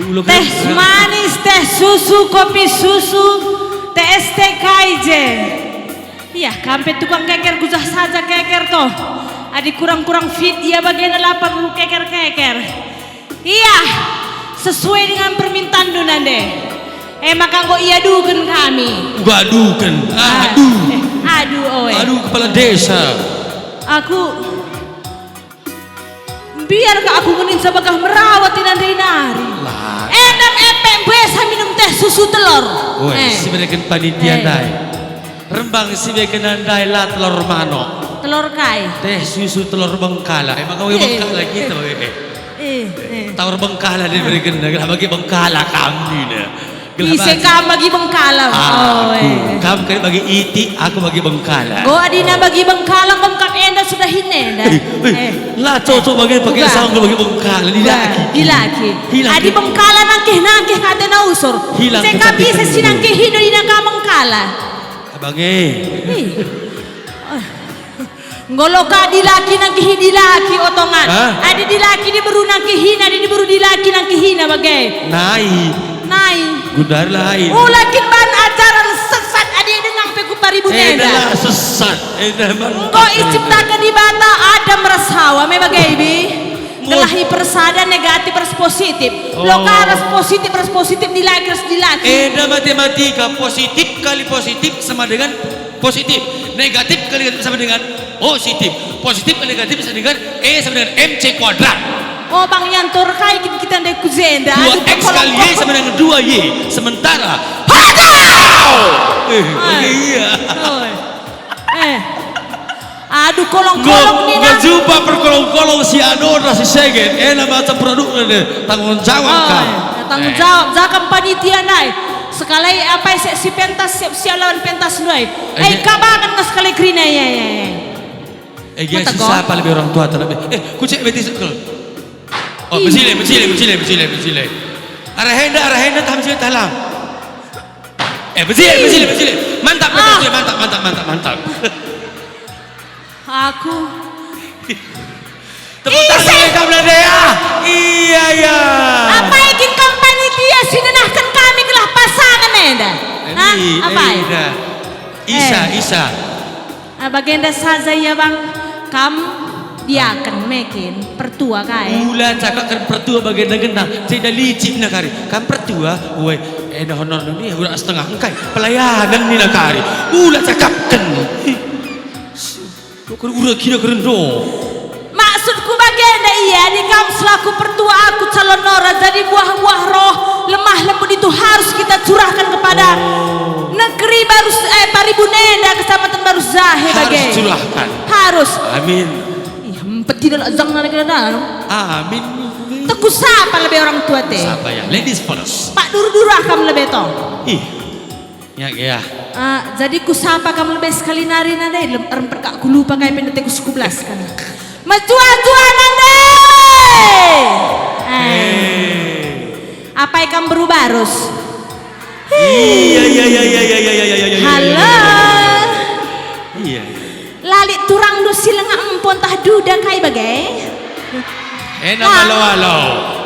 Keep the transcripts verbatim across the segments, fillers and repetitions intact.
Ulo Teh kena. Manis, teh susu, kopi susu, teh es teh kai je. Iah, kam pe tukang keker, gujah saja keker toh. Adi kurang-kurang fit ia bagena la perlu keker-keker. Iah, sesuai dengan permintaanndu nande. E maka enggo iaduken kami. Uga aduken. Ah, aduh. Eh, aduh, oe. Aduh, kepala desa. Aku Mbiar ka aku ngeninca bagah merawat inande nari. Lah. Enda me pe mbesa minum teh susu telor. Woi, eh, si bereken panitia eh. Ndai. Rembang si bereken ndai la telor manok. Telor kai? Teh susu telor Bengkala. Emang kau eh. Bengkala kita, eh. Eh, eh. Tawar Bengkala dia bereken, lah bagi Bengkala kami ne. Ise kam bagi Bengkala? Ah, oh, eh. Kam kali bagi itik, aku bagi Bengkala. Go adina bagi Bengkala, kom kam enda sudah hine enda. Eh, eh. La cocok bagi pakai sanggup bagi Bengkala, dilaki. Dilaki. Adi Bengkala nangkih-nangkih katena usur. Hilang. Ise kam bisa si nangkih hino ina kam Bengkala? Abang eh. Ih. Enggo lo ka dilaki nangkihi dilaki otongan. Hah? Adi dilaki diberu nangkihina, adi diberu dilaki nangkihina bage. Nai. Nai. Gundari lain. Ula kin ban ajaran sesat adi denga pe ku paribu enda. Enda la sesat. Enda man. Enggo iciptaken Dibata Adam ras Hawa me bage, Bi. Gelah ipersada negatif ras positif. Oh. Lo ka ras positif ras positif, dilaki ras dilaki. Enda matematika, positif kali positif sama dengan positif. Negatif kali negatif sama dengan positif. Positif kali negatif sama dengan E sama dengan M C kuadrat. Oh, Bang Yanto, kai kin kita ndai ku jenda? Dua X kali Y sama dengan dua Y. Sementara. Hajar! Eh, eh. Iya. Oi. Eh. Aduh, kolong-kolong nina. Nggo jumpa perkolong-kolong si Ano ras si Segen. Ena macam produkna deh. Tanggung jawab kam. Tanggung jawab. Jakam panitia ndai. Sekalai apai si pentas, siap-siap lawan pentas ndai. Eh, kabangen nge sekalai kerina, ya, ya, ya. Eh, gia si sapa lebih orang tua atau lebih? Eh, kucek beti sekel. Oh, mejile, mejile, mejile, mejile, mejile. Arah enda, arah enda, tah mejile, tah lam. Eh, mejile, mejile, mejile. Mantap, mantap, mantap, mantap, mantap. Aku. Tepuk tangan mereka, Belanda, ya. Iya, iya. Apai kin kam panitia si nenahken kami gelah pasangen enda? Hah? Apai? Isa, Isa. Ah, bagenda saja ia, Bang, kam diaken me kin pertua kai. Ula cakapken pertua bagenda ngena, ceda licik nina kari. Kam pertua, woi, enda honor ni ura setengah engkai. Pelayanan nina kari. Ula cakapken. Ura kira kerendo. Maksudku bagenda ia, adi kam selaku pertua aku calon nora, jadi buah-buah roh lemah lembut itu harus kita curahkan kepada negeri Barus, eh, Paribun enda, Kecamatan Barus Jahe bage. Harus curahkan. Harus. Amin. Ih, empet tidak lajang nana kena dalam. Amin. Teku sapa lebe orang tua te? Sapa ya? Ladies first. Pak duru-duru akam lebe toh. Ih. Ya, ya. Ah, jadi kusapa kam lebe sekali nari nande, lem-, rempet kak kulupa kai pe ndeteku sikubelasken. Mejuah-juah nande! Eh. Apai kam beru Barus? Iya, iya, iya. Halo. Iya. Lalit turangndu si lengak empon tah duda kai bage? Ena malo-alo.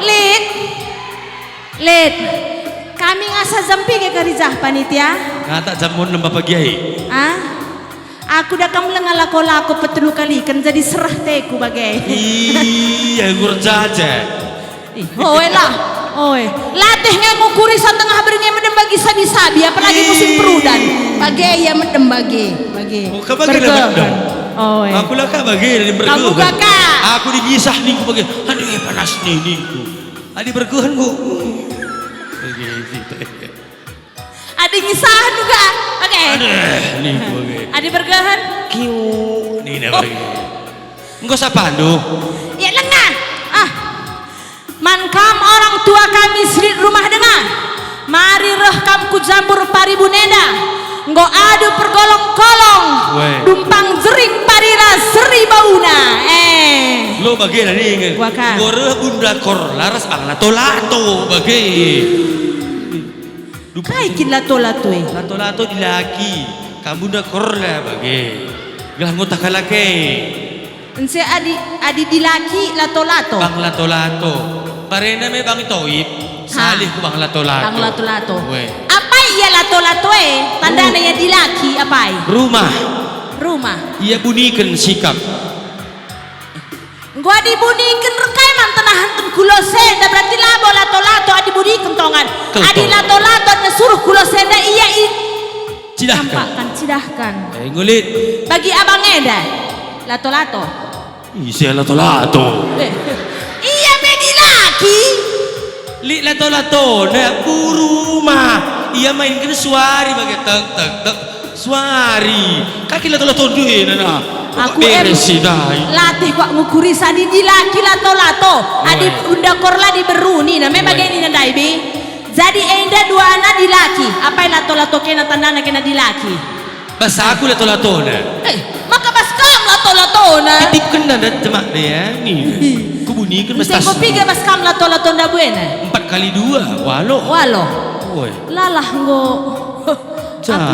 Lit. Lit, kami ngasa jam piga kari jah panitia? Ngata jam enem bapa giai. Ah? Aku da kam lenga lako-lako petelu kali, kan jadi serah teku bage. Iya, ngur jaja. Ih, oe lah, oe. Latih nge ngukuri setengah berngi nge medem bagi sabi-sabi, apalagi musim perudan. Bage ia medem bage, bage. Oh, ka bage la medem. Oe. Aku la ka bage, kamu gak, Kak? Aku digisah ningku bage. Aduh, eh, panas nih ningku. Adi bergehen, Bu. Adi ngisah juga. Oke. Aduh, nih, oke. Adi bergehen. Kiu. Nih, dah, oke. Engko sapandu? Ya, lengah. Ah. Man kam orang tua kami selit rumah denga. Mari reh kam ku jambur Paribun enda. Enggo adu pergolong-kolong. Weh. Dumpang jering parira seri bauna. Eh. Lo bage nari nge. Gua kan. Enggo reh Bunda Korla ras Bang Lato-Lato bage. Dumpang kai kin Lato-Lato e? Lato-Lato dilaki. Kam Bunda Korla bage. Gelah ngutah kalak e. Ense adi, adi dilaki Lato-Lato. Bang Lato-Lato. Barena me Bang Toib. Salih ku bang lato-lato. Bang lato-lato. Weh. Apai ia lato-lato e? Tandana ia dilaki apai? Rumah. Rumah. Ia buniken sikap. Enggo adi buniken rekai man tenahenten ku los enda, berarti labo lato-lato adi buniken tongan. Kel adi tongan. Lato-lato adi suruh ku los enda ia i-, cidahken. Tampakkan, cidahken. Eh, ngulit. Bagi abang enda, lato-lato. Ise lato-lato? Eh, ia me dilaki. Lit lato-latona ku rumah. Ia mainken suari bage tek, tek, tek. Suari. Kaki lato-lato duena na. Aku beres em si dai. Latih kuak ngukuri sadi dilaki lato-lato. Adi enda kor la diberuni na. Me bage nina ndai, Bi. Jadi enda duana dilaki. Apai lato-lato kena tandana kena dilaki? Bas aku lato-latona. Eh, maka bas kam lato-latona. Titipken nda jemak deh, ya. Nih. Kubuniken bas tas. Enggo piga bas kam lato-lato nda buena? Empat kali dua, walo. Walo. Woi. Lalah enggo. Ja. Aku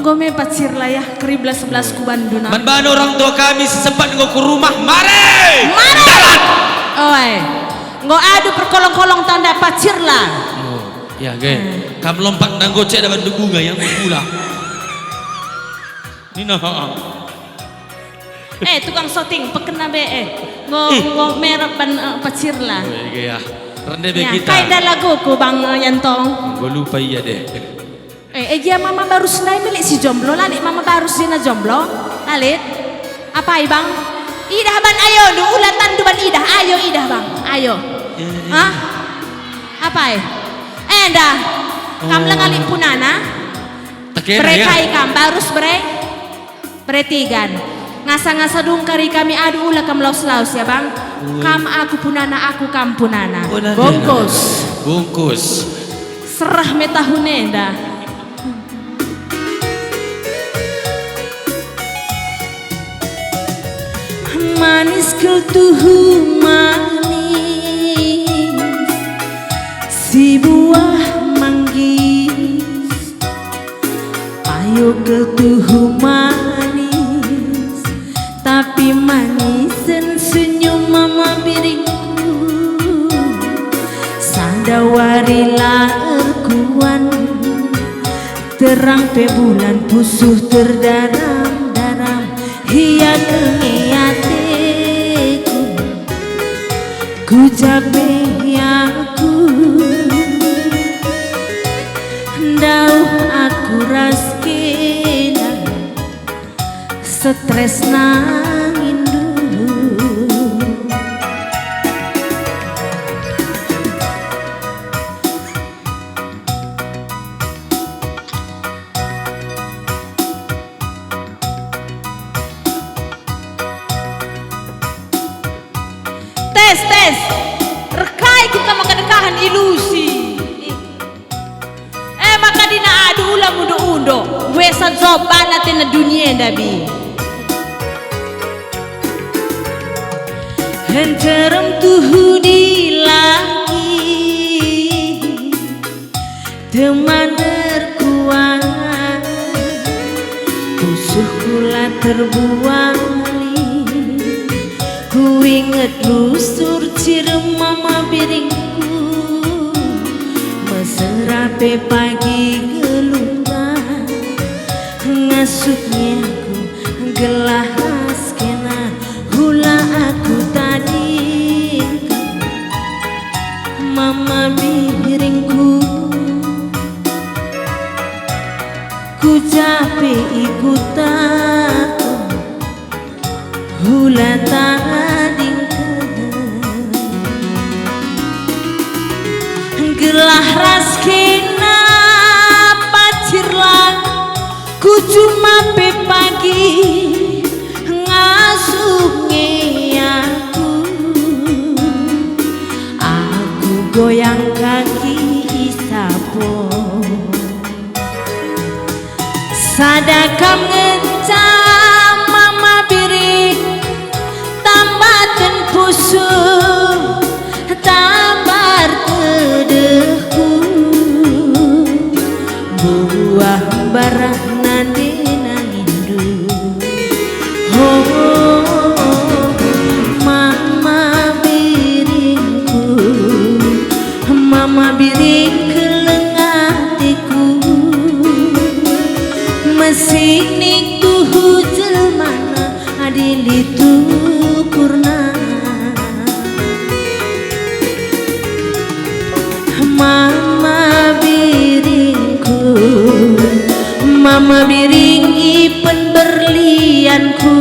enggo me pacir lah ya, keriblas-blas ku bandu na. Man bana orang tua kami si sempat enggo ku rumah, mare! Mare! Dalan! Oi. Enggo adu perkolong-kolong tanda pacir lah. Oh, ya, ge. Hmm. Kam lompat nanggo cek dapat bunga yang pula. Nina, ha. Eh, tukang syuting, pekena be, eh. Ngo, ngo merap ban, eh, pacir lah. Oh, iya, iya. Rende be kita. Kai da laguku, Bang, eh, Yanto? Enggo lupa ia deh. Eh, eh, gia mama barus ndai melik si jomblo, lalit mama barus sina jomblo, lalit. Apai, Bang? Idah ban ayondu, ulatandu ban idah, ayo idah, Bang, ayo. Iya, iya, iya. Hah? Apai? Enda, kam lenga lit punana? Tekena, ya? Berekai kam, barus bere? Perhatikan. Ngasa-ngasa dungkari kami, aduh, ula kam laus-laus ya, Bang. Ui. Kam aku punana, aku kam punana. Oh, nah, bungkus. Bungkus. Serah me tahun enda. Manis kel tuhu manis, si buah manggis. Ayo kel tuhu manis, tapi manisen senyum mama biringku. Sada wari la erkuan, terang pe bulan pusuh terdaram-daram, hiat nge ateku. Ku jape aku, ndauh aku ras kena, stres nangindu. Tes, tes. Rekai kita maka dekahen ilusi. Eh, maka dina adu ula mundo-undo. Wesa job bana tena dunia enda bi. Henterem tuhu dilaki. Teman erkuah, pusuhku la terbuali. Kuinget lusur cirem mama biringku, mesera pe pagi geluhna, ngasup nge aku gelah ras kena. Hula aku tadingken mama biringku, ku jape ikut aku hula tadingken. Gelah ras kena pacirlah ku juma pe pagi ngasup nge aku. Aku goyang kaki isapo. Sada kam ngenca mama biring, tambaten pusuh, tambar tedehku, buah barah nande nangindu. Ho, mama biringku, Mama biring keleng ateku, mesinik tuhu jelmana adi lit ukurna. Mama biringku, mama biring ipen berlianku,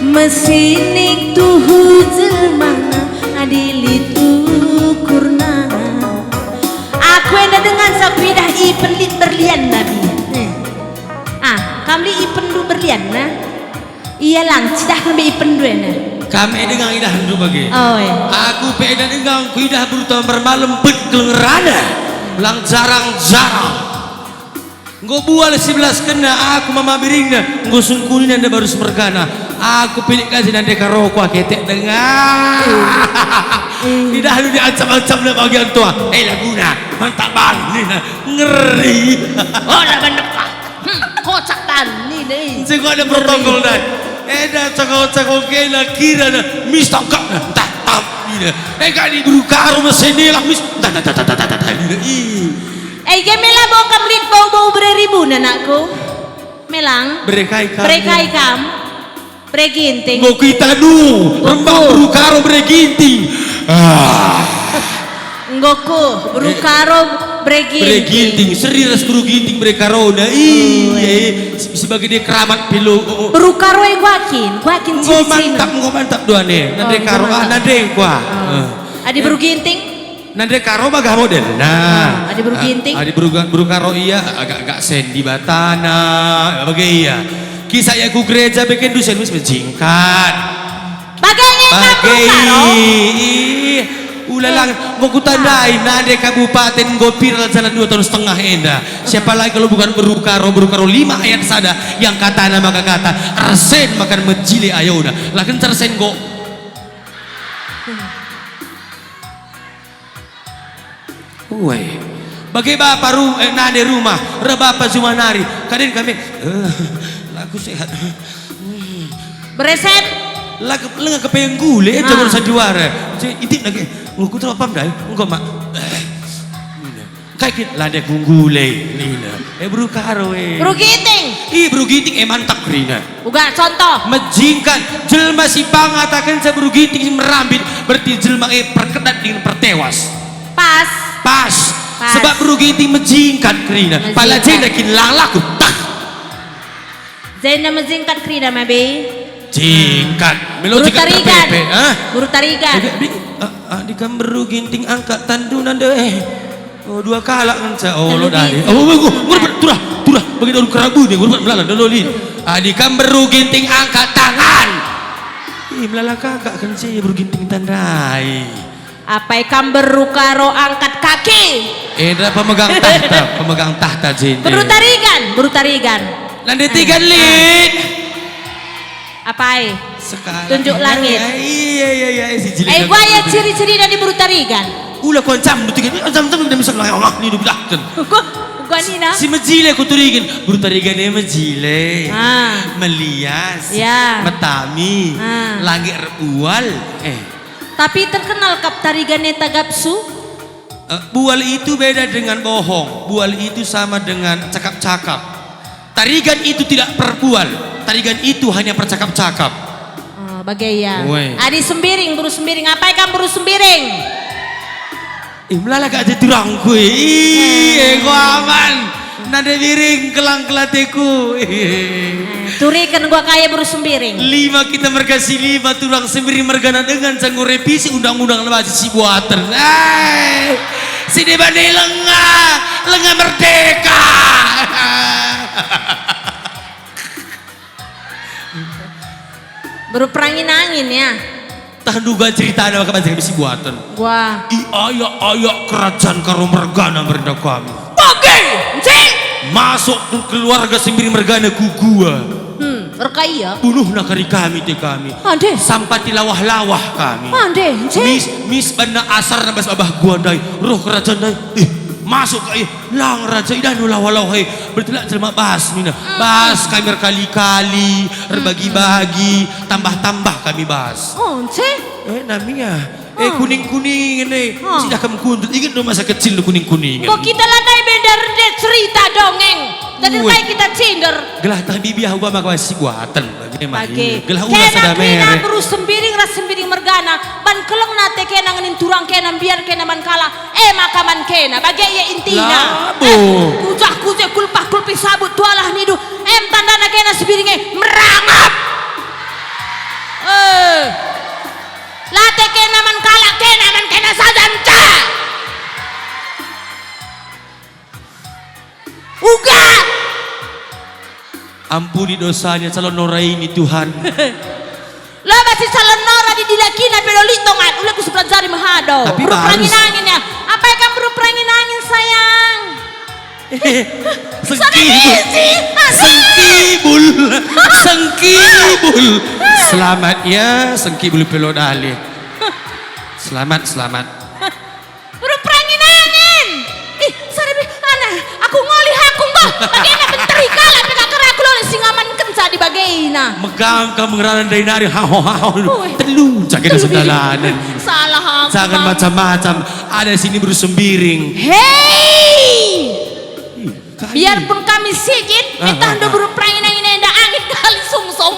mesinik tuhu jelmana adi lit ukurna. Aku enda dengansa kuidah ipen lit berlianna, Bi. Eh. Ah, kam lit ipenndu berlianna? Ia lang, cidahken be ipenndu ena. Kam e denga idahndu bage. Oh, eh. Aku pe enda denga kuidah beru tambar malem bet kelengerana. Lang jarang-jarang. Enggo bual si belaskenna aku mama biringna, enggo sungkunina nande baru semergana. Aku pilik gaji nande karoko ake tek denga. Eh. Eh. Idahndu diancam-ancamna bagian tua. Eh, laguna, mantap bang, nina. Ngeri. Ola bandepa. Hmm, kocak tan, nina. Sing ada protokol dai. Eda cakok-cakok kena kira na mis tangkap na, tah, tah, nina. Eh, kak di beru karo mesin ni lah mis, tah, tah, tah, nina. Ih. Eh, ge mela bo kam lit bau-bau bere ribun, anakku. Melang. Bere kai kam? Bere kai kam? Bere Ginting. Enggo kita nu, rembang beru karo bere Ginting. Ah. Enggo ku, beru karo bere Ginting. Bere Ginting, seri ras beru Ginting bere karona. Iya, eh. Se-, sebagai dia keramat pilo. Oh, oh. Beru karo e guakin, guakin. Enggo mantap, enggo mantap duane. Nande karo, ah, nande kuah. Oh. Adi beru Ginting? Nande karo bagah model. Nah, adi beru Ginting? Ah, adi beru ga-, beru karo ia agak-agak sen di batana, bage ia. Kisah ia ku gereja beken dusen mis mejingkat. Bage nge kam beru karo? Ih, ulala, enggo kutandai nande kabupaten enggo viral jalan dua tahun setengah enda. Siapa lagi kalau bukan beru karo, beru karo lima ayat sada yang katana maka kata, ersen makan mejile ayona. Lah kenca ersen enggo. Uwe. Bage bapa ru-, eh, nande rumah, reh bapa juma nari, kaden kami, eh, laku sehat. Hmm. Beresen? Lak-, lenga kepenggule, eh, jaman sandiwara. Cek, itik lagi. Nguku telopam dai, engko mak. Eh. Kai kin lande kunggule, nina. Eh, beru karo, eh. Beru Ginting. Ih, beru Ginting, eh, mantap, kerina. Uga contoh. Mejingkat, jelma si pangatakenca beru Ginting si merambit, berarti jelma e perkedat dingen pertewas. Pas. Pas. Pas. Sebab beru Ginting mejingkat kerina. Mejingkat. Pala jenda kin lang laku. Tah. Jenda mejingkat kerina, Mabe. Jingkat. Melo jingkat Tarigan. Terpepe, ah? Beru Tarigan. Adi kam beru Ginting angkat tanduna ndai. Oh, dua kalak ngenca. Oh, lo dali. Oh, oh, oh, ngurpat, turah, turah. Bagi daun kerabu nih, ngurpat melala, dolo, Lin. Adi kam beru Ginting angkat tangan. Ih, melala kakak kenca beru Ginting tandai. Apai kam beru karo angkat kaki? Enda pemegang tahta, pemegang tahta jenda. Beru Tarigan, beru Tarigan. Nande Tigan, Lin. Apai? Sekarang. Tunjuk langit. Iya, iya, iya, iya, si Jilin. Eh, gua ya ciri-ciri dari beru Tarigan. Ula ku ancam, beru Tarigan. Ancam, ancam, kita bisa ngelawak, Allah, ni dubidahken. Gua, gua nina. Si mejile ku Tarigan. Beru Tarigan e mejile. Ah. Melias. Ya. Metami. Ah. Langit erbual. Eh. Tapi terkenal kap Tarigan e tagapsu? Eh, bual itu beda dengan bohong. Bual itu sama dengan cakap-cakap. Tarigan itu tidak perbual. Tarigan itu hanya percakap-cakap. Oh, bage ia. Adi Sembiring, beru Sembiring. Apai kam beru Sembiring? Ih, melala gak jadi turangku, eh. Ih, eh, gua aman. Nande biring kelang kelateku. Eh, turiken gua kai beru Sembiring. Lima kita merga si lima, turang Sembiring mergana dengan canggur revisi undang-undang lebaji si buaten. Eh, si deban lenga, lenga merdeka. Beru perangin-angin ya. Tah nduga ceritana maka banci kami si buaten. Wah. Iayak-ayak kerajaan karo mergana merenda kami. Bage, Encing! Masuk ke keluarga Sembiring mergana ku gua. Hmm, reka ia. Bunuhna kari kami te kami. Ande. Sampati lawah-lawah kami. Ande, Encing. Mis, mis banna asarna bas babah gua ndai. Roh kerajaan ndai. Ih, masuk ka ia. Lang raja idahndu lawah-lawah e, berarti la jelma bas nina. Mm. Bas kami erkali-kali, erbagi-bagi, tambah-tambah kami bas. Oh, Encing? Eh, namia. Eh, kuning-kuningen, eh. Sidah kam kundul. Inget do masa kecil kuning-kuningen. Enggo kita la ndai bender nde cerita dongeng. Jadi kai kita cinder. Gelah tah bibi aku maka si buatan bage mah. Bage. Gelah ulah sada kena mere. Beru Sembiring ras Sembiring mergana, ban keleng nate kena ngenin turang kena mbiar kena man kalak, e maka man kena. Bage ia intina. Labo. Eh, kujah-kuje kulpah-kulpih sabut tualah nidu. Em tandana kena Sembiring e merangap. Eh. Late kena man kalak kena man kena saja nca. Uga. Ampuni dosanya calon Nora ini, Tuhan. Lo basi calon Nora di dilakina pe lo lit tongan, ula ku sebelah jari mehado. Tapi beru barus. Perangin-angin ya. Apa ikan beru perangin-angin, sayang? Eh, sengkibul. Sengkibul. Sengkibul. Selamat ya, sengkibul pelo dale. Selamat, selamat. Beru perangin-angin. Ih, sari bi, aneh. Aku ngolih aku, mbah. Bagena menteri kalak pe kakera aku lole si ngamankenca di bagena. Megang kam ngerana ndai nari, haho, haho. Ui. Telu, cakena sendalanen. Salah aku, Bang. Jangan macam-macam. Ada sini beru Sembiring. Hei! Ih, kali. Biarpun kami sigit, ah, petah ah, ndo ah. Beru perangin-angin enda angin kali sungsung.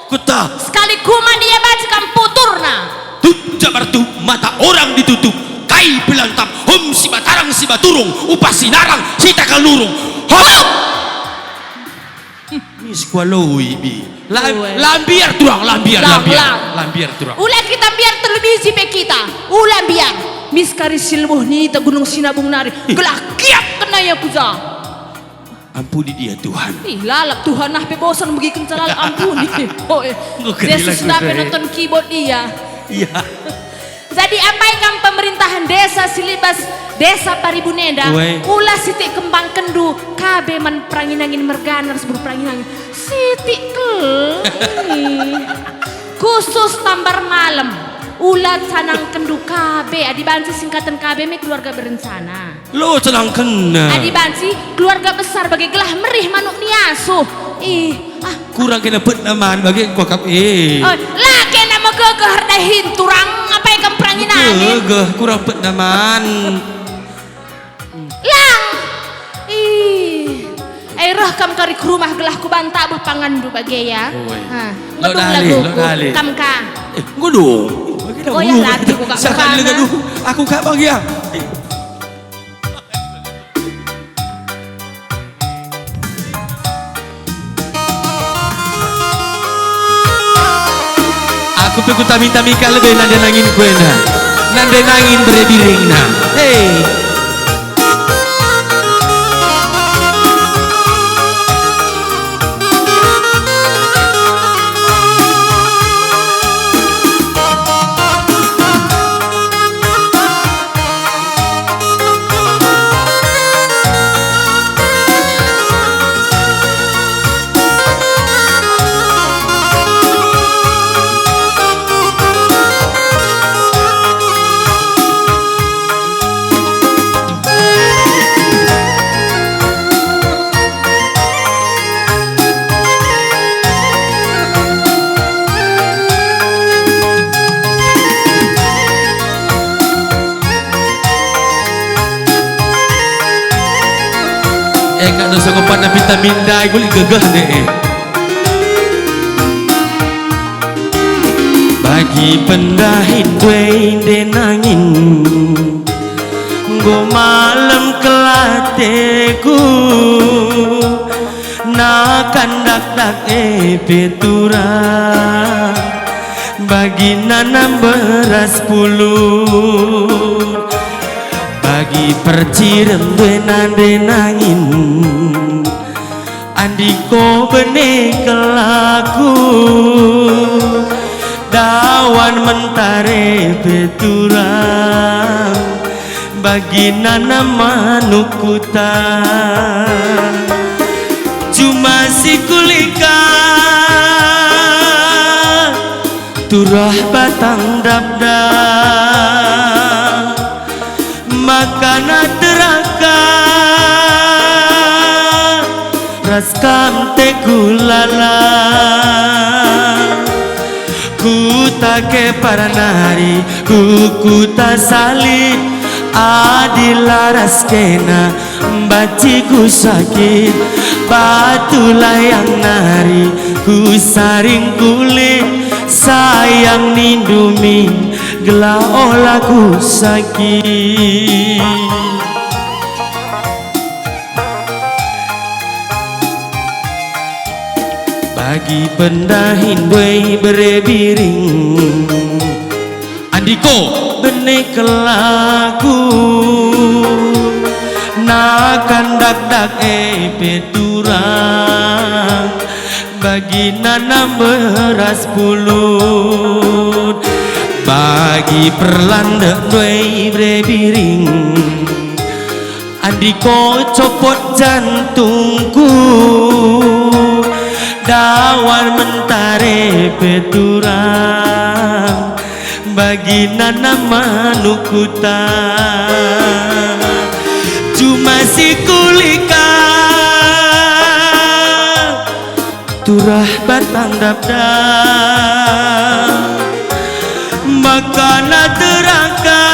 Kutah. Sekali kuman ia banci kam puturna. Tut jabar tut, mata orang ditutup. Kai pelantap, hom si batarang si baturung, upah si narang, si takal nurung. Hop! Mis kualoi, bi. La-, lambiar turang, lambiar, lambiar. Lambiar turang. Ula kita mbiar telu biji pe kita. Ula mbiar. Mis kari si lebuh nita Gunung Sinabung nari. Ih. Gelah kiap kena ia kuja. Ampuni dia, Tuhan. Ih, lalap Tuhan nah pe bosan megiken lalap ampuni. Oh, eh. Enggo kena Jesus lagu dah pe deh. Nonton keyboard dia. Iya. Jadi apai kam pemerintahan desa Silibas, desa Paribun enda, ulah sitik kembangkenndu kabe man perangin-angin mergana ras beru perangin-angin. Sitik kel. Khusus tambar malem, ula canangkenndu kabe, adi banci singkaten kabe me keluarga berencana. Lo cenangkenna. Adi banci keluarga besar bage gelah merih manuk ni asuh. Ih, ah. Kurang kena petna man bage kuakap, eh. Oh, la kena megegeh erdahin turang, apai kam perangin-angin. Megegeh, kurang petna man. Lang. Ih. Eh, reh kam kari ku rumah gelah kuban tabuh panganndu bage ya. Oi. Ha, lo ngedung dali, laguku. Lo dali. Kam ka. Eh, ngedung. Bage dah. Oh, ya, ngedung. Lagi ku ka. Siapa kena. Aku ka bage ya. Eh. Aku pe kutami-tami ka lebe nande nangin ku enda. Nande nangin bere biringna. Hei. Eh, kak dosa kupat napi taminda, gulik gegeh deh, eh. Bagi pendahin due nde nangin, enggo malem kelateku. Nakan dakdak e pe turang, bagi nanam beras pulung, bagi percirem due nde nangin. Andiko bene kelaku, dawan mentare pe turang, bagi nanam manuk kuta. Cuma si kulika turah batang dapdap, makana teraka ras kam te kulala. Ku Take parnari ku kuta Salih, adi la ras kena banci ku sakit. Batu layang nari ku saring kulit, sayang nindu min gelah ola ku sakit. Bagi pendahin ndai bere biring, andiko bene kelaku, nakan dakdak e pe turang, bagi nanam beras pulut, bagi perlandek ndai bere biring. Andiko copot jantungku, dawan mentare pe turang, bagi nanam manuk kuta. Cuma si kulika turah batang dapdap, maka na terangka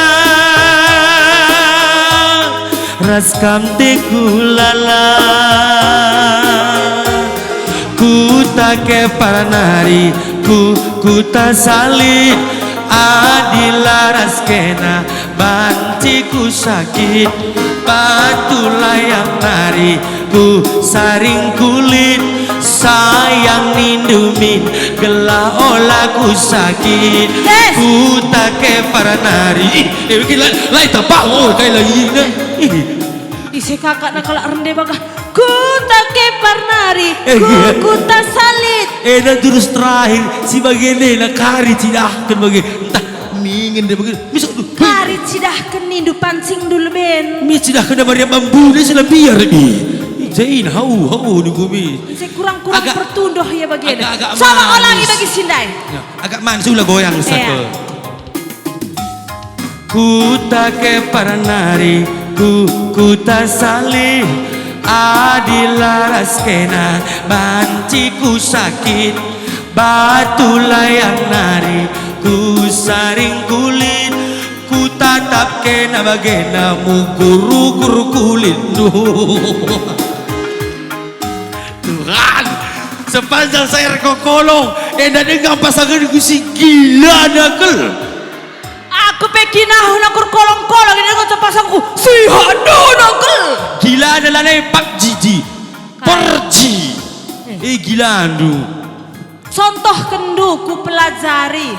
ras kam teku lala. Kuta Kepar nari ku kuta Salih, adi la ras kena banci ku sakit. Batu layang nari ku saring kulit, sayang nindu min gelah ola ku sakit. Yes. Kuta Kepar nari. Ih, eh, bikin lai, lai tapak, oh, kai lagi, nah. Ih. Ise kakak na kalak rende bagah. Kuta Kepar nari, eh, ku iya. Kuta Salih. Eh, dan jurus terakhir, si bagende na kari cidahken bage. Entah, ningen dia bage. Misal, duh, hei. Kari cidahken nindu pancingndu leben. Mi cidahken Maria bambu ni sila biar bi. Jain, hau, hau, nunggu bi. Ise kurang-kurang agak, pertundoh ia bagende. Agak, agak. Coba manis. Ulangi bagi si ndai. Ya, agak manis, ula goyang, iya. Satu. Kuta Kepar nari, ku kuta Salih, adi la ras kena banci ku sakit. Batu layang nari, ku saring kulit, ku tatap kena bagena mugur-ugur kulitndu. Tuhan, sepanjang saya erkolong, enda denga pasanganku si gila nakal. Aku pe kinahuna kurkolong-kolong, enda denga pasangku si hadu nakal. Gila adalah lepak jiji. Perji. Eh, gilandu. Contohkenndu kupelajari.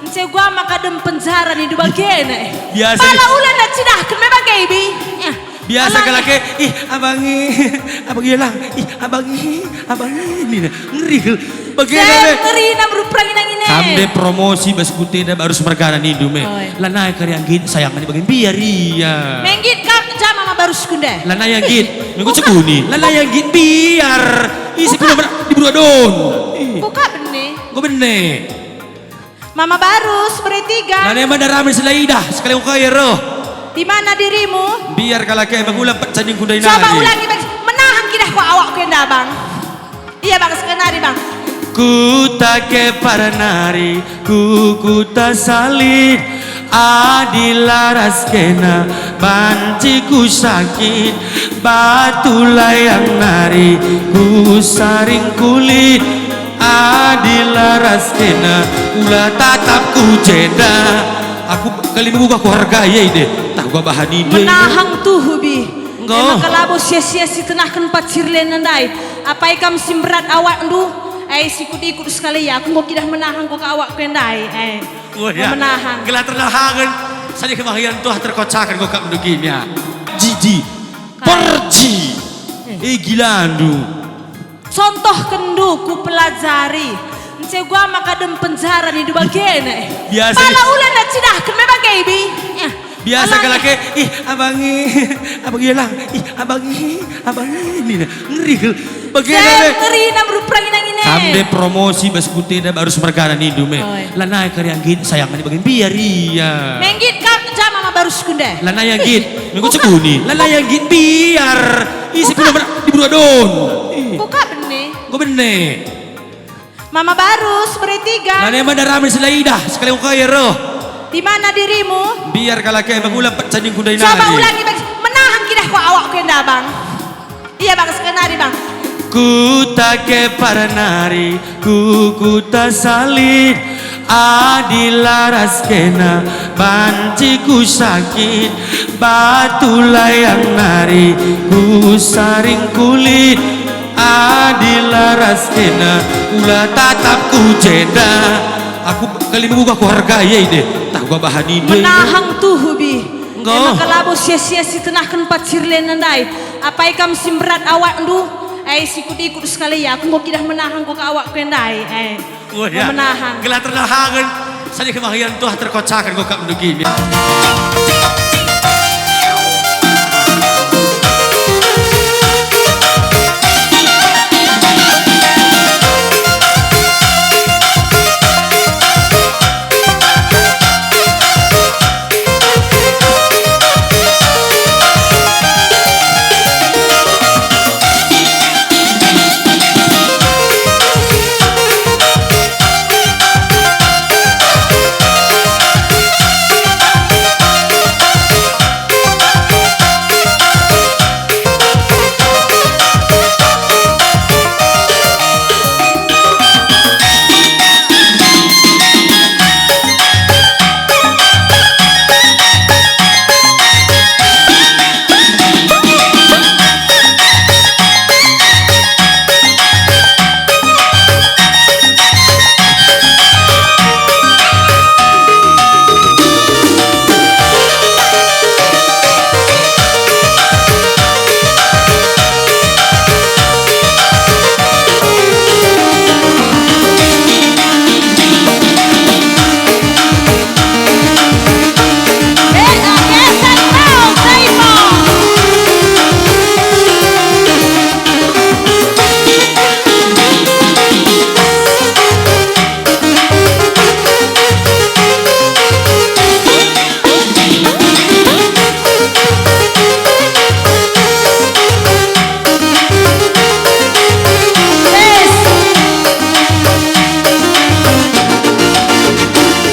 Nce gua maka dem penjara nindu bagena, eh. Biasa. Pala ula nda cidahken me bage, Bi. Eh, biasa kalak e, "Ih, abangi, abangi lah. Ih, abangi, abangi." Nina, ngeri kal. Bagena, eh. Ngeri nam rup perangin-angin e. Kam de promosi bas kutenda baru semergana nindu me. Oi. Lanai kari anggit sayang ni bage biar ia. Menggit kak jama ma baru sekunda. Lanai anggit. Minggu cebuni. Lanai anggit biar. Isi pula di berdua don. Ih. Buka bene. Enggo bene. Mama Barus, bere tiga. Lanai mana rame si la idah, sekali enggo kai roh. Di mana dirimu? Biar kalak e mengula empat canding kundai nari. Coba ulangi bagi, menahan kidah ku awakku enda, Bang. Iya, Bang, sekali nari, Bang. Kuta Kepar nari, ku kuta Salih, adi la ras kena banci ku sakit. Batu layang nari, ku saring kulit, adi la ras kena ula tatap ku jenda. Aku kali mbuka ku harga ia ide. Tah gua bahan ide. Menahang tuhu, Bi. Enggo. Emaka labo sia-sia si tenahken pacir lena ndai. Apai kam si mberat awakndu? Ai sikut-ikut sekali ia. Aku enggo kidah menahang ku awakku ndai. Ai. Oh, ya. Menahang. Gelah ternahangen. Sadi kemahian tuah terkocaken ku kap nduginya. Jiji. Kai. Perji. Eh. Eh, gilandu. Contohkenndu kupelajari. Nce gua maka dem penjara nindu bagena, eh. Biasa. Pala ula nda cidahken me bage, Bi. Eh. Biasa kalak e, "Ih, abangi, abangi lah. Ih, abangi, abangi." Nina, ngeri kal. Bagena me. Ngeri nam rup perangin-angin e. Kam de promosi bas kutenda baru semergana nindu me. Oi. Lanai kari anggit sayang ni bage biar ia. Menggit kak jama ma baru sekunda. Lanai anggit. Minggu cebuni. Lanai anggit biar. Isi pula di berdua don. Ih. Buka bene. Enggo bene. Mama Barus, bere tiga. Nane mana rame si la idah, sekali enggo ka ia roh. Di mana dirimu? Biar kalak e mengula pecah ningku ndai. Coba nari ulangi, Bang. Menahan kidah ko awakku enda, Bang. Iya, Bang, sekali nari, Bang. Kuta Kepar nari, ku kuta Salin, adi la ras kena banci ku sakit, batu layang nari ku saring kulit. Adi la ras kena ula tatap ku jenda. Aku kali mugah ku harga ye ide. Tah gua bahan ide. Menahang tuhu, Bi. Enggo. Emang kalabo sia-sia si tenahken pacir lena ndai. Apai kam si mberat awakndu? Eh, sikut-ikut sekali ya. Aku enggo kidah menahang ko ka awakku ndai. Eh. Wah, ya. Menahan. Gelah ternahangen. Saja kebahagiaan tuah terkocakan ko kap ndugi.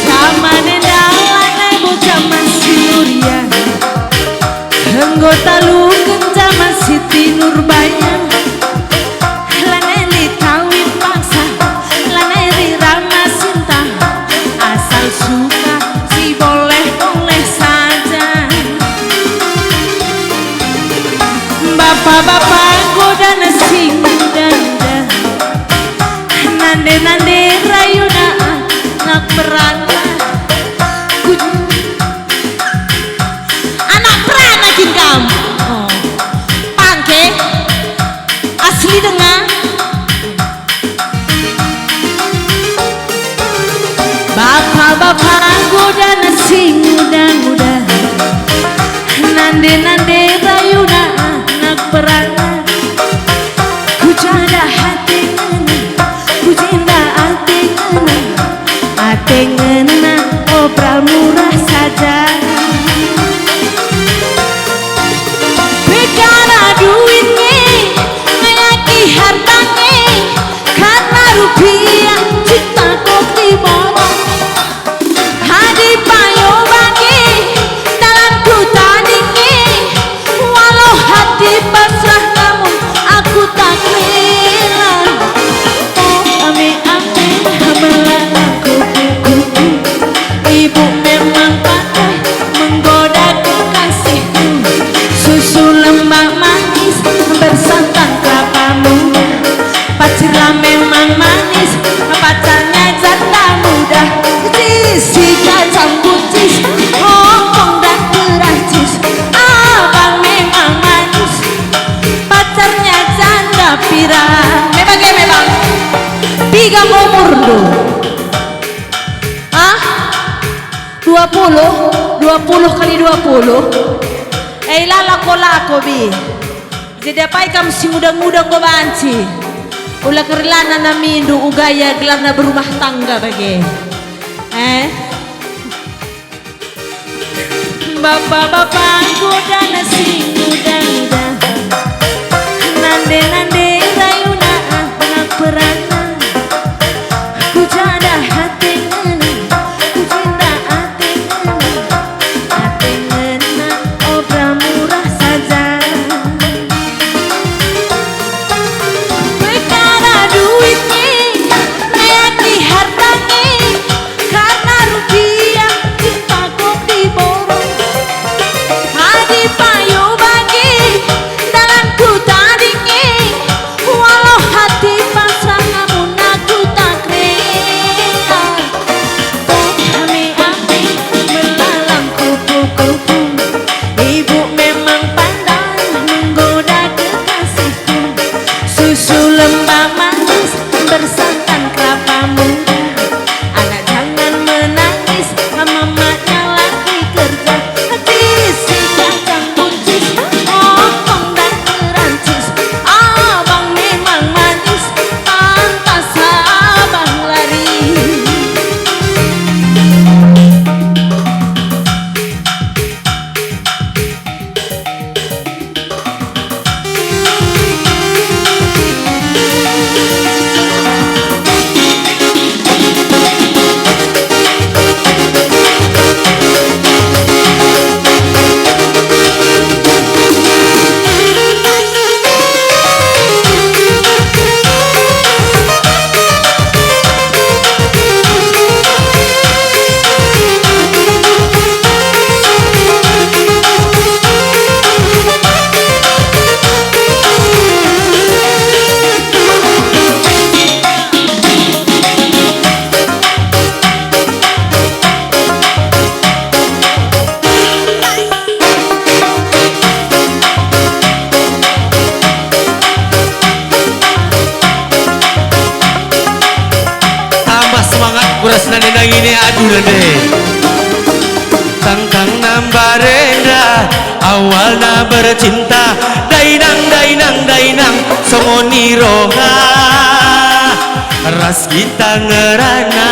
Jaman enda lanai bo jaman si nuria. Enggo taluken jaman Siti Nurbaya. Lanai lit kawin paksa, lanai lit rama sinta, asal suka si boleh-boleh saja. Bapa-bapa godana si muda-muda, nande-nande rayuna anak perana. Ku- Anak perana kin kam? Oh. Pangke? Asli denga? Bapa-bapa godana si nguda-nguda, nande-nande rayuna anak perana. Ku jenda ate ngena, ku jenda ate ngena. Ate ngena opera murah saja. Pekara duit nge, ngayaki harta nge, karena rupiah cinta kopi bola. Adi payo bage, dalanku tading nge, walau hati pasrah namun aku tak rela. Oh, ame-ame, mela aku kuku. Ibu memang pandai menggoda kekasihku. Susu lembak manis bersantan kelapa muda. Pacarlah memang manis, pacarnya janda muda. Jis si kacang buncis, hongkong dan perancis. Abang memang manis, pacarnya janda pirang. Me bage me, Bang. Piga umurndu? Ah? Dua puluh? Dua puluh kali dua puluh? Eh, la lako-lako, Bi. Jadi apai kam si nguda-nguda enggo banci? Ula kerlana namindu uga ia gelarna berumah tangga bage. Eh? Bapa-bapa godana si nguda-nguda, nande-nande rayuna anak perana. Nande. Tangtang nambarenda, awalna bercinta, dainang, dainang, dainang, songoni roha. Ras kita ngerana,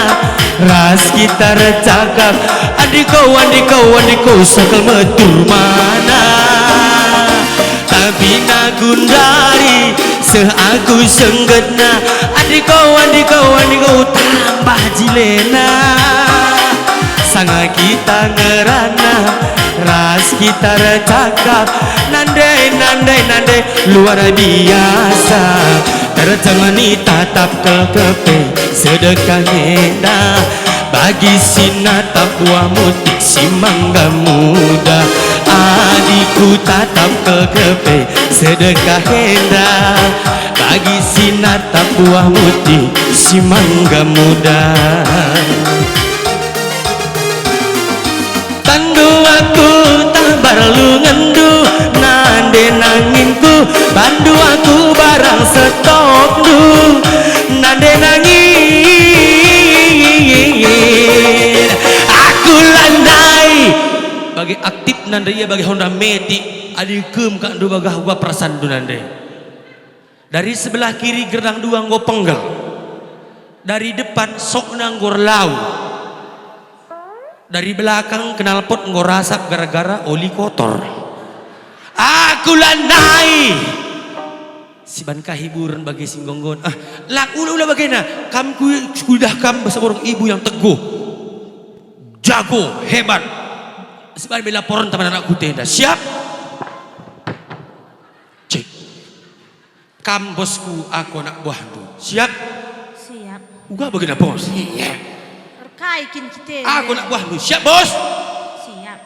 ras kita ercakap, andiko, andiko, andiko, sekel metur mana. Tapi nagundari seh aku senggetna, andiko, andiko, andiko, tambah jilena. Sanga kita ngerana, ras kita ercakap, nande, nande, nande, luar biasa. Tercengani tatap kelkepe sedekah enda. Bagi si natap buah mutik si mangga muda, adikku tatap kelkepe sedekah enda. Bagi si natap buah mutik si mangga muda. Tandu aku tah barlu ngendu, nande nanginku, bandu aku barang setokndu, nande nangin. Aku landai. Bage aktip nande ia, bage honda metik, adi kem kak ndu bagah uga perasan ndu nande. Dari sebelah kiri gerdang dua enggo penggal. Dari depan sokna enggo erlau. Dari belakang knalpot enggo rasap gara-gara oli kotor. Aku landai. Siban ka hiburen bage si nggonggon. Ah, lang ula-ula bagena. Kam ku, kuidah kam bas borong ibu yang teguh. Jago, hebat. Siban be laporen teman anak kuta enda. Siap? Cek. Kam bosku, aku anak buahndu. Siap? Siap. Uga bagena bos. Iya. Erkai kin kita. Aku anak buahndu. Siap, bos? Siap.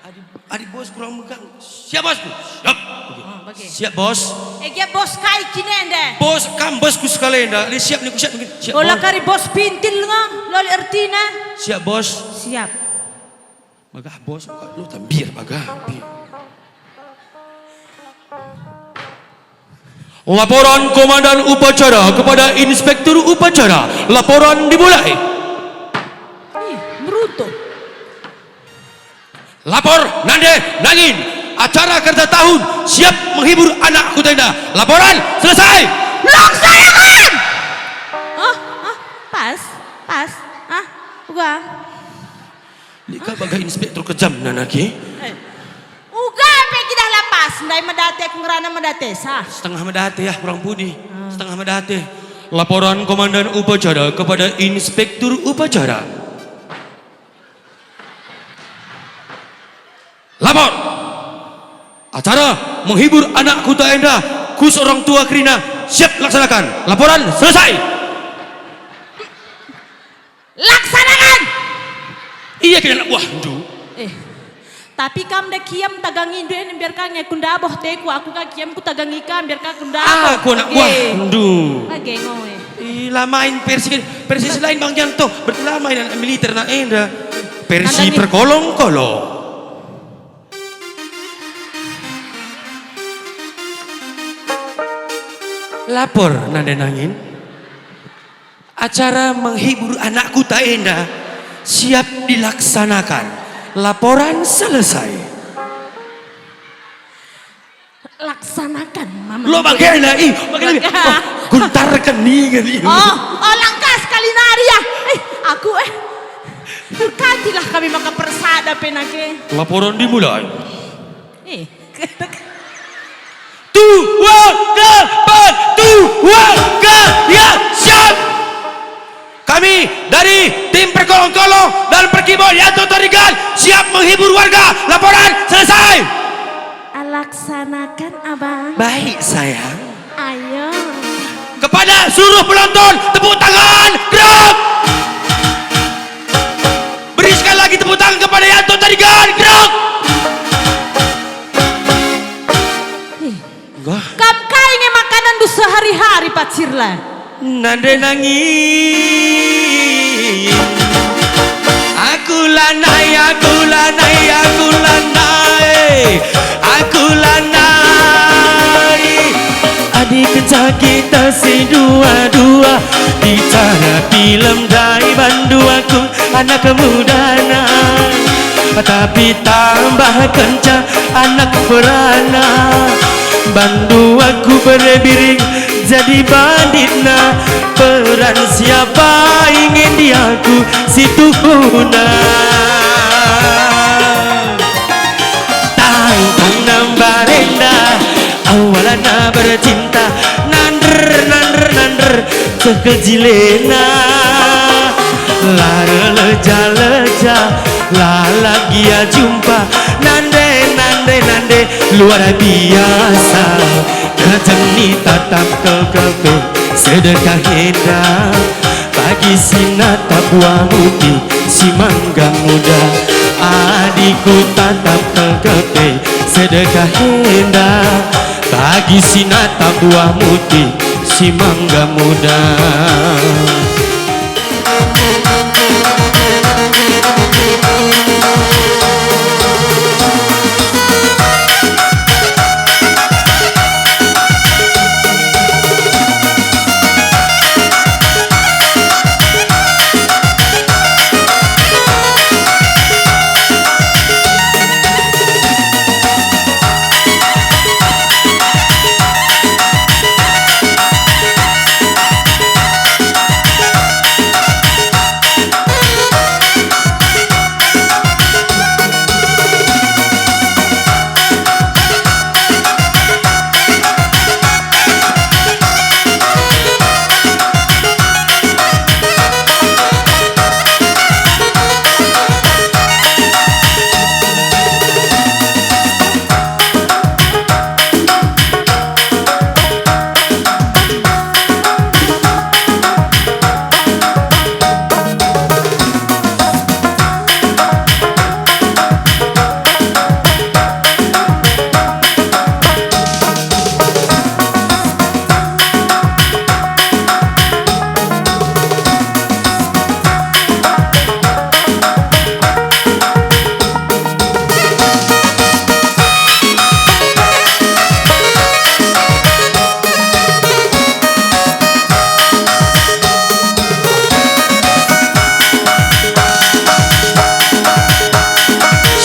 Adi, adi bos kurang megang. Siap, bosku. Siap. Oh, bage. Siap, bos. Eh, gia bos kai kin enda? Bos, kam bosku sekali enda. Adi siap niku siap niku. Siap, ola bos. Kari bos pintil nga, loli ertina. Siap, bos. Siap. Bagah bos, lo tambir bagah. Laporan Komandan Upacara kepada Inspektur Upacara. Laporan dimulai. Ih, meruntuh. Lapor, nande, nangin. Acara kerja tahun siap menghibur anak kuta enda. Laporan selesai. Laksanakan! Oh, oh, pas, pas. Ah, uga. Lit ka bagah inspektur kejam nana ke? Eh. Uga pe kidah lapas, ndai medate aku ngerana medate sah. Setengah medate ya, kurang pudi. Ah. Setengah medate. Laporan Komandan Upacara kepada Inspektur Upacara. Lapor. Acara menghibur anak kuta enda, khusus orang tua kerina, siap laksanakan. Laporan selesai. Laksanakan! Ia kena anak buahndu. Eh, tapi kam nda kiam tagangindu e, mbiar ka nge ku ndaboh teku, aku ka kiam ku tagangi kam, mbiar ka ku ndaboh. Aku anak buahndu. Age ngoe. Ih, la main versi, versi lain Bang Janto, berarti la main anak militer nak enda. Versi perkolong-kolong. Lapor, nande nangin. Acara menghibur anak kuta enda siap dilaksanakan. Laporan selesai. Laksanakan, Mama. Lo bagena, ih, bagena. Bagah. Oh, guntarken ningen, ih. Oh, oh, langkah sekali nari ya. Eh, aku, eh. Berkatilah kami maka persada pe nake. Laporan dimulai. Eh. Dua, kapan, dua, ya, siap. Kami dari tim perkolong-kolong dan perkibot Yanto Tarigan siap menghibur warga. Laporan selesai. Laksanakan, Abang. Baik, sayang. Ayo. Kepada seluruh penonton, tepuk tangan, gerak. Beri sekali lagi tepuk tangan kepada Yanto Tarigan, gerak. Ih. Enggak. Kam kai nge makananndu sehari-hari, Pacirla? Nande nangin. Aku lanai, aku lanai, aku lanai, aku lanai. Adi kenca kita si dua-dua bicara film ndai bandu aku. Anak mudana, tapi tambah kenca anak perana. Bandu aku bere biring jadi banditna, peran siapa ingin di aku si tuhuna. Tang-tang nambarenda, awalana bercinta, nander, nander, nander, seh kejilena. Lar leja-leja, la lagi ia jumpa, nande, nande, nande, luar biasa. Kajeng ni tatap kelkepe, sedekah enda. Bagi si natap buah muti, si mangga muda. Adikku tatap kelkepe, sedekah enda. Bagi si natap buah muti, si mangga muda.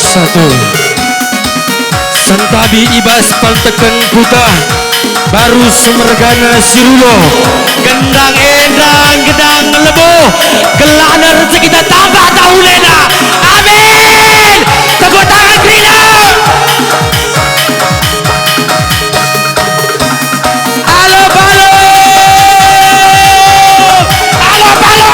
Satu. Sentabi i bas palteken kuta baru semergana si Rulo. Gendang enda gedang lebo, gelahna rezekita tambah tahun enda. Amin. Tepuk tangan kerina. Alo Palo! Alo Palo!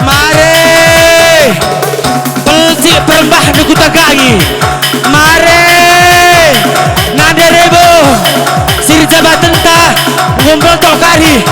Mare! Pelcik perembah ndu kutagangi. Mare! Nande rebo! Sir jabatenta ngumpul tok kari.